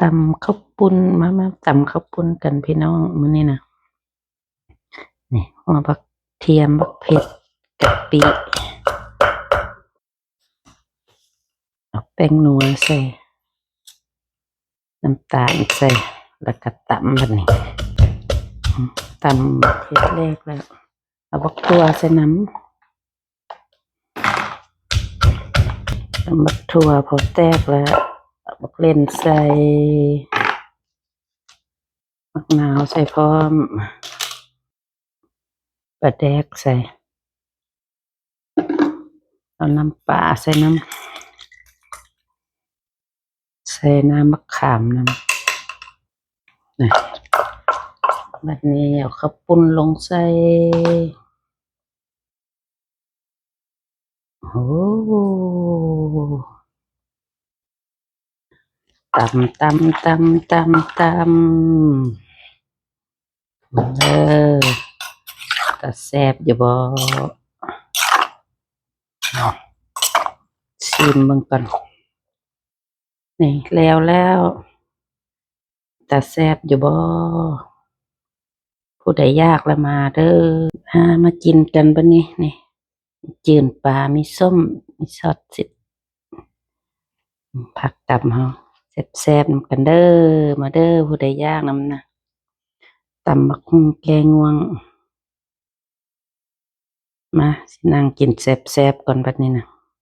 ຕຳເຂົ້າປຸ້ນ ມາ ມາຕຳເຂົ້າປຸ້ນກັນພີ່ນ້ອງ ມື້ນີ້ນະ. ນີ້ ຫົວບັກທຽມ ບັກເຜັດ ກະປິ ເອົາແປ້ງນົວໃສ່ ນ້ຳຕານໃສ່ ແລ້ວກະຕຳບັດນີ້. ອືມ ຕຳເຜັດແຫຼກແລ້ວ ເອົາບັກຖົ່ວໃສ່ນຳ. ຕຳບັກຖົ່ວພໍແຕກແລ້ວ ເອົາບັກເລັ່ນໃສ່ ໝາກນາວໃສ່ພ້ອມ ປາແດກໃສ່ ເອົານ້ຳປາໃສ່ນຳ ໃສ່ນ້ຳໝາກຂາມນຳນະ. ບັດນີ້ເອົາເຂົ້າປຸ້ນລົງໃສ່. ໂອ້ ຕຳ ຕຳ ຕຳ ຕຳ ຕຳ ເອີ ຕາແຊບຢູ່ບໍ່? ຊີມເບິ່ງກ່ອນ. ນີ້ ແລ້ວແລ້ວ ຕາແຊບຢູ່ບໍ່? ຜູ້ໃດຢາກລະມາເດີ ອາ ມາກິນກັນບັດນີ້. ນີ້ ຈືນປາ ມີສົ້ມ ມີຊອດຊິດ ຜັກຕຳເຮົາ ແຊບໆນຳກັນເດີ ມາເດີ ຜູ້ໃດຢາກນຳນະ. ຕຳບັກຫຸ່ງແກ້ງ່ວງ. ມາ ຊິນັ່ງກິນແຊບໆກ່ອນບັດນີ້ນະ.